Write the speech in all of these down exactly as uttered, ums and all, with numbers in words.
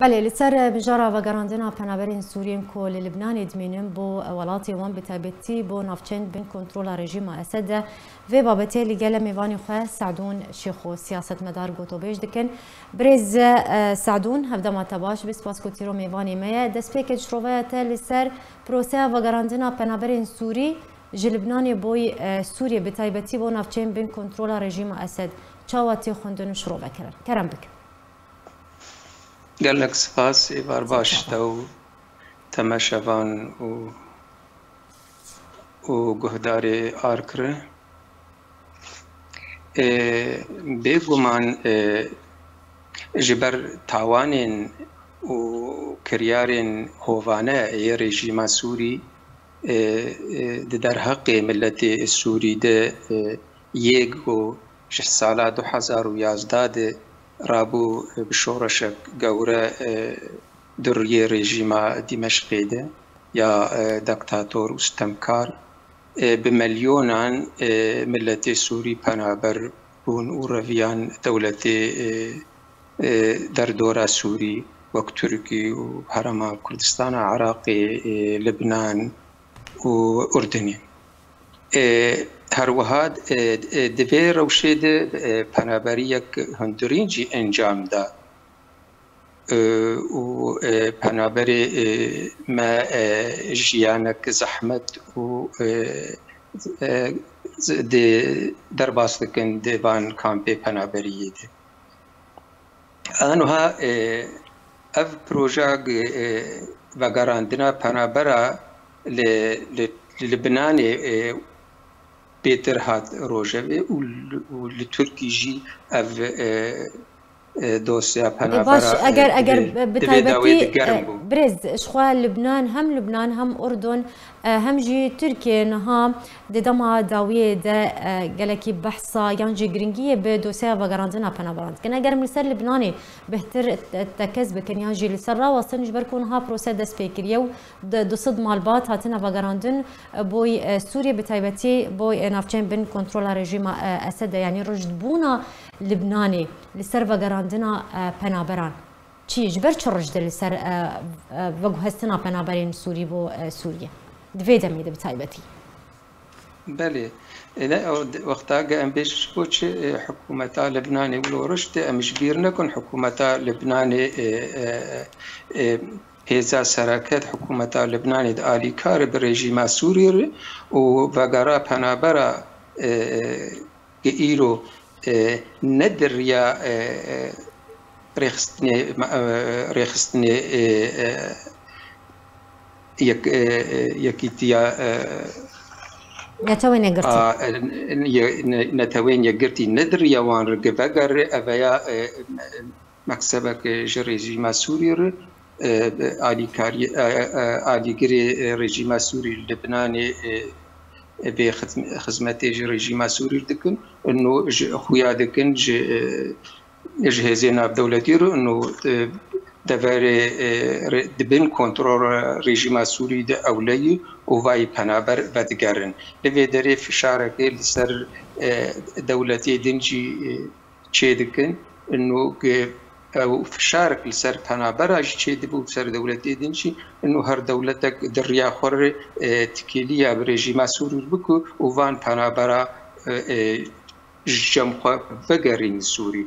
Belê, li ser mijara vegerandina penaberên Sûriyên ku li Libnanê dimînin bo welatê wan, bi taybetî bo navçeyên bin kontrola rejîma Esed de, vê babetê li gele mêvanê xwe Sedûn Şêxo, siyasetmedar, gotobêj dikin. Birêz, e, Sedûn, hevdema te baş be, spas ku tîro mêvanê me ye. Destpêkê şiroveya te li ser proseya vegerandina penaberên Sûrî ji Libnanê boy, e, Sûriyê, bi taybetî bo navçeyên bin kontrola rejîma Esed, çawa tê xwendin û şirove kirin? Kerem bikin. Gelek spas, êvar baş te û temaşevan û, û guhdarê Arkre. Ê, bêguman, ê, ji ber tawanên û kiryarên hovane yê rejîma Sûrî, ê, ê, di derheqê miletê Sûrî de, ê, yê ku ji sala du hezar û yazdeh de rabû, ê, bi şoreşek gewre, ê, di rûyê rejîma Dîmeşqê de ya, ê, diktator û stemkar, ê, bi milyonan, ê, miletê Sûrî penaber bûn û reviyan dewletê, ê, ê, derdora Sûrî, wek Tirkî û Herêma Kurdistana Iraqê, ê, Libnan û Urdunê. Ê, her wiha, ê, ê, di vê rewşê de, ê, penaberiyek hundirîn jî encam da. Ê, û, ê, penaberê, ê, me, ê, jiyanek zehmet û, ê, ê, di derbas dikin di van kampê penaberiyê de. Anha, e, ev proje, e, vegerandina penabera li, li, li Libnanê, e, bêtir hat rojevê û li, û li Tirkî jî ev, e, e, dosya penabera, baş, eger, e, eger bi, bi, bi taybetî, e, germ bû. Birêz, ji xwe Libnan, hem Libnan hem Urdun, e, hem jî Tirkiye niha di dema dawiyê de, e, gelekî behsa yan jî giringiyê bi dosyaya vegerandina penaberan dikin. Eger em li ser Libnanê bêhtir te-, tekez bikin yan jî li ser rawestin, ji ber ku niha prose dest pê kiriye û di-, du sed malbat hatine vegerandin, e, boy, e, Sûriyê, bi taybetî boy, e, navçeyên bin kontrola rejîma, e, Esed de, yanî rijdbûna Libnanê li ser vegerandina, e, penaberan. Çi, ji ber çi rijde li ser, e, e, veguhestina penaberên Sûrî bo, e, Sûriyê? Di vê demê de bi taybetî. Belê. E, ne, o, de, wexta ge em bêjin ji bo çi, e, hikûmeta Libnanê wilo rijde, em ji bîr nekin hikûmeta Libnanê, e, e, e, hêza sereket hikûmeta Libnanê di alîkar bi rejîma Sûrî re û vegera penabera, e, e, Ki îro, e, ne di riya, e, e, rêxistinê, e, rêxistinê, e, e, yek-, e, e, yekîtiya, e, Netewên Yekgirtî. A, e, n-, n-, ye-, ne-, netewên yekgirtî ne di riya wan re givegere, eveya, e, e, meksebek ji rejîma Sûrî re, e, alîkariyê, e, e, alîgirê, e, rejîma Sûrî li Libnanê, e, vê xizm-, xizmetê ji rejîma Sûrî re dikin. Ino ji xuya dikin ji, e, ji hêzên navdewletî re, ino, e, deverê, e, re-, di bin kontrol rejîma Sûrî de ewleyî û vayî penaber vedigerin. Li vê derê fişarekê li ser, e, dewletê din jî, e, çêdikin. Ino ge-, ew fişarek li ser penabera jî çêdibû, li ser dewletê din jî, ino her dewletek di riya xwe re, e, tikêliya bi rejîma Sûrî bike û van penabera, e, e, ji cem xwe vegerîn Sûrî.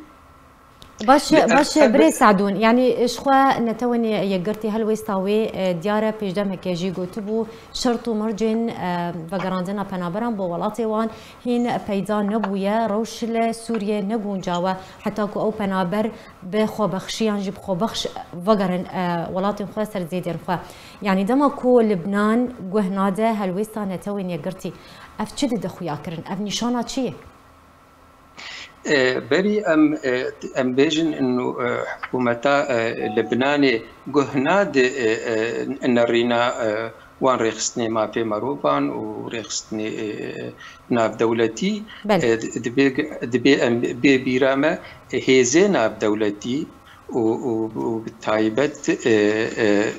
Baş, Bi ev, baş, ev birê Sadûn, yanî ji xwe Netewên Yekgirtî helwêsta wê, e, diyar e, pêşdemeke jî gotibû, şert û mircên, e, vegerandina penaberan bo welatê wan hîn peyda nebûye, rewş li Sûriyê neguncawe, heta ku ew penaber bi xwebexşî yan jî bi xwebexş vegerin, e, welatên xwe, ser zêdên xwe. Yanî dema ku Libnan guh nade helwêsta Netewên Yekgirtî, ev çi dide xuyakirin? Ev nîşana çi ye? E, berî em, e, em bêjin ino, e, hikûmeta, e, Libnanê guh nade, e, e, nerîna, e, wan rêxistinê mafê merovan û rêxistinê, e, navdewletî, Belê. e, di-, dibê, dibê em bê bîra me, e, hêzê navdewletî û, û, û bi taybet, e, e,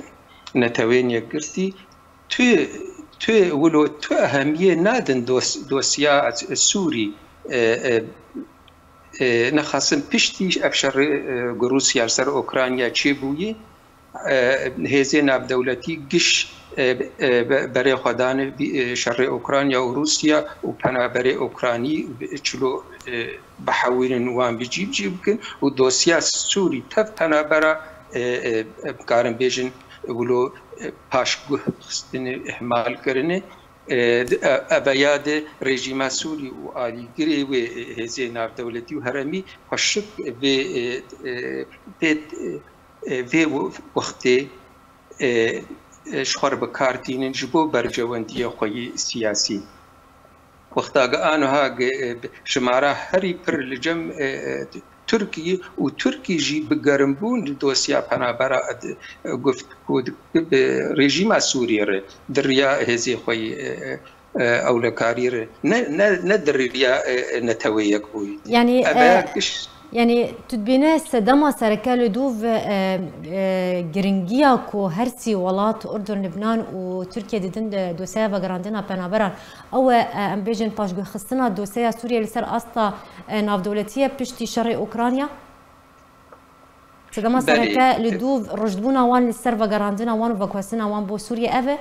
Netewên Yekgirtî tu, tu wilo tu ehemiyê nadin dos-, dosya Sûrî, e, e, e, nexasim piştî ev şerê, e, ku Rûsya li ser Ukrayna çêbûyî, e, hêzê navdewletî giş, e, e, be-, berê xwe dane vî, e, şerê Ukrayna û Rûsya û penaberê Ukraynî çilo, e, bihewînin wan bi cî bi cî bikin û dosya Sûrî tev penabera, e, e, em karin bêjin wilo, e, paşguh xistine, ihmal kirine. E, di, e, eveya di rejîma Sûrî û alîgirê wê, e, hêzê navdewletî û heremî xweşik vê, e, e, vê, e, vê wextê, e, e, ji xwe re bi kar tînin ji bo berjewendiya xwe yî siyasî. Wexta ge aniha ge, e, şimara herî pir li cem, e, e, Tirkî û Tirkî jî bi gerimbûn li dosya penabera di, e, guftgû dike bi rejîma Sûriyê re di riya hêzê xwe yî, e, e, e, ewlekarî re, ne, ne, ne di riya, e, e, netewê yekbûyî. Yanî, Ev e, ya giş- yanî, tu dibîne sedema sereke li dûv, e, e, giringiya ku her sî welat, Urdun, Libnan û Tirkiye didin di dosyaya vegerandina penaberan. Ew e, e, em bêjin paşguhxistina dosyaya Sûriyê li ser asta, e, navdewletî ye piştî şerê Ukrayna? Sedema Belê. sereke li dûv rojbûna wan li ser vegerandina wan û veguhestina wan bo Sûriyê ev e?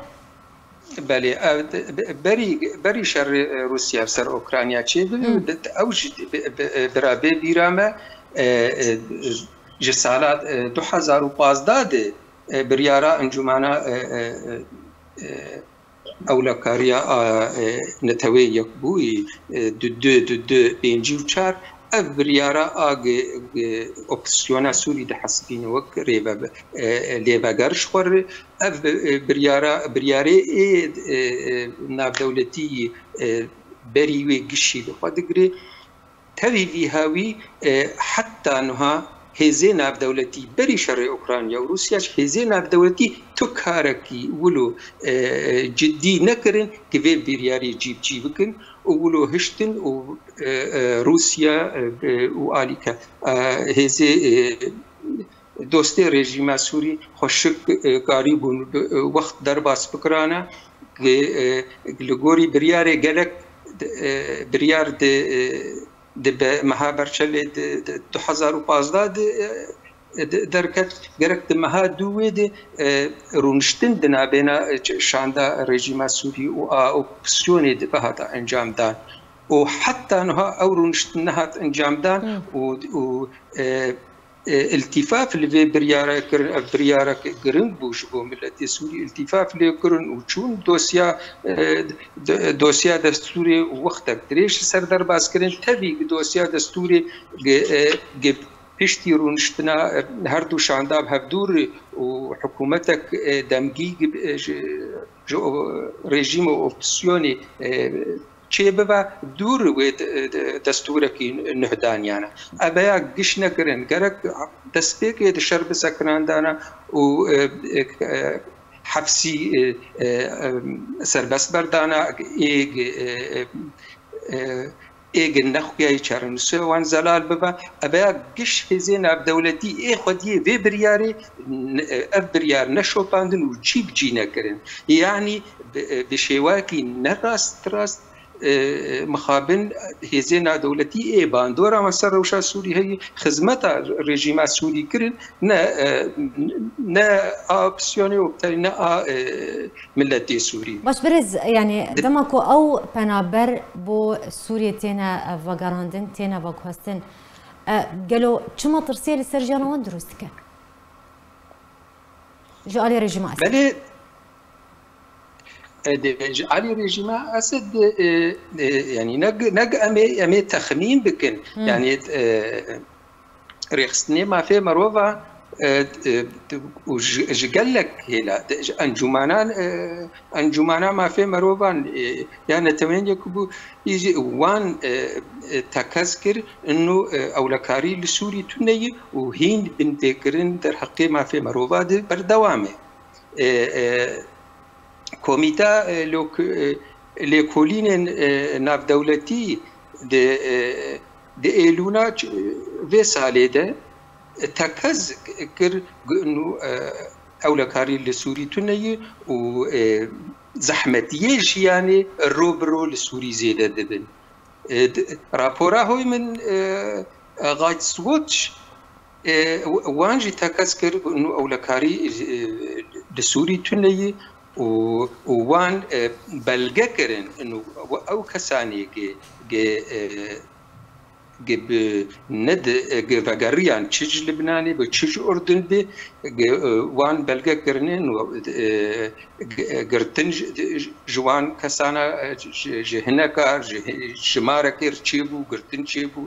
Belê, ev de, be-, berî, berî şerê, e, Rûsya ser Ukrayna çêbû, Hmm. de, de, ew jî bi, bi, e, bira bê bîra me, e, e, ji sala, e, du hezar û pazdeh de, e, biryara Encûmana, e, e, e, e, Ewlekariya a, e, Neteweyên Yekbûyî, e, du du, du du, pêncî û çar, ev biryara a ge, ge, opozîsyona Sûrî dihesibîne wek rêve-, e, lêveger ji xwe re. Ev, e, biryara, biryarê ê, e, e, navdewletî, e, berî wê gişî li xwe digire. Tevî vî hawî, e, heta niha hêzê navdewletî berî şerê Ukrayna û Rûsya ji hêzê navdewletî tu karekî wilo, e, cidî nekirin ki vê biryarê cî bi cî bikin û wilo hiştin û, e, e, Rûsya, e, e, û alîke, e, hêzê, e, dostê rejîma Sûrî xweşik, e, karîbûn, e, wext derbas bikirana. Li, e, li gorî biryarê gelek, e, biryar di, e, di be-, meha berçelê di, di du hezar û pazdeh di, e, di, derket. Gerek di meha dû wê de, e, rûniştin di nabêna, e, ç-, şanda rejîma Sûrî û a opozîsyonê de bihata encamdan. Û heta niha ew rûniştin nehat encamdan Hmm. û, û, e, e, îltîfaf li vê biryara kirin, ev biryarek giring bû ji bo miletê Sûrî, îltîfaf lê kirin û çûn dosya, e, d-, dosya destûrê û wextek dirêj li ser derbas kirin. Tevî dosya destûrê gi, e, gi piştî rûniştina, e, her du şanda bi hevdû re û hikûmetek, e, demgî gi, e, ji, ji o-, rejîm û opozîsyonê, e, çêbibe, dûr wê de-, de-, destûrekî nuhdaniyane. Ev ya giş nekirin. Gerek destpêkê di şer bi sekinandana û, e, e, e, hepsî, e, e, e, serbest berdana êg, e, e, e, êg nexuyayî çarenusê wan zelal bibe. Ev ya giş hêzên navdewletî ê xwediyê vê biryarê, n-, e, ev biryar neşopandin û cî bi cî nekirin. Yanî bi, e, bi şêwayekî ne rast rast e, mixabin hêzên nadewletî ê bandora me ser rewşa Sûrî heye, xizmeta rejîma Sûrî kirin, ne, e, ne a opozîsyonê û ne a, e, miletê Sûrî. Baş birêz, yanî Di- dema ku ew penaber bo Sûriyê têne, e, vegerandin, têne veguhestin, e, gelo çi metirsiyê li ser jiyana wan dirust dike? Ji alî rejîma Esed. Belê, e, de, ji alî rejîma Esed, e, e, yanî ne, ne em ê, em ê texmîn bikin. Hmm. Yanî, e, rêxistinê mafê merova, e, e, û ji, ji gelek hêla, de, ji encûmanan, e, encûmana mafê merovan, e, ya Netewên Yekbûyî jî wan, e, e, tekez kir, ino, e, ewlekarî li Sûrî tune ye û hîn binpêkirin derheqê mafê merova de berdewam e. E, e, Komîta, e, lok-, e, Lêkolînên, e, Navdewletî di, e, di Êlûna ç-, vê salê de, e, tekez kir ku ino, e, ewlekarî li Sûrî tune ye û, e, zehmetiyê jiyanê ro bi ro li Sûrî zêde dibin. E, di, rapora hoy min, e, Reichswatch, e, wan jî tekez kir, nu ewlekarî, e, li Sûrî tune ye û, û wan, e, belge kirin, nu ew kesanê ge, ge, e, ge bi ne di, ge vegeriyan çi ji Libnanê bi, çi ji Urdun bi, ge, e, wan belge kirine, nu, e, g-, girtin ji, ji wan kesana, e, ji, ji hineka, ji hi-, jimarekê çêbû, girtin çêbû,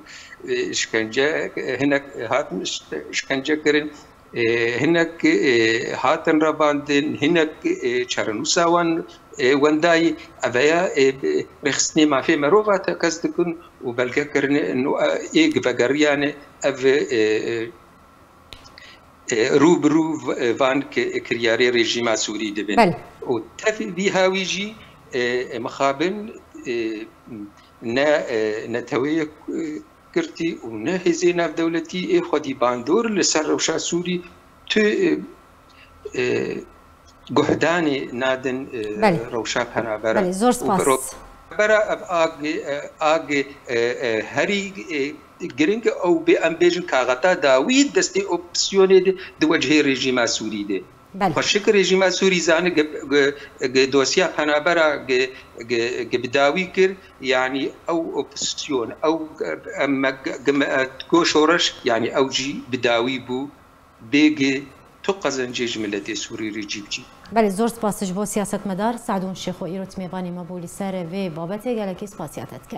e, şikence, hinek hatin şikence kirin, e, hinek, e, hatin revandin, hinek, e, çarenûsa wan, e, wendayî, eveya, e, rêxistinê mafê merova tekez dikin û belge kirine, ê vegeriyane ev, e, e, rû bi rû van kiryarê rejîma Sûrî dibin. Û tevî vî hawî jî, e, e, mixabin, e, ne, e, neteweyê, e, girtî û ne hêzê navdewletî ê xwedî bandor li ser rewşa Sûrî tu, e, e, guhdanê nadin, e, rewşa penabera. Belê, zor spas. Bera ev agê, e, agê, e, e, herî, e, giring ew bê, em bêjin kaxeta dawî destê opsiyonê di, di wecihê rejîma Sûrî de. Belê. Xweşik rejîma Sûrî zane ge, ge, ge dosya penabera ge, ge, ge bi dawî kir, yanî ew opsyon, ew, em, me, ge, me, go şoreş, yanî ew jî bi dawî bû, bêgê tu qezencê ji miletê Sûrî re cî bi cî. Belê, zor spas ji bo siyasetmedar Se'dûn Şêxo, îro mêvanê me bû li ser vê babetê, gelekî spasiya te dikin.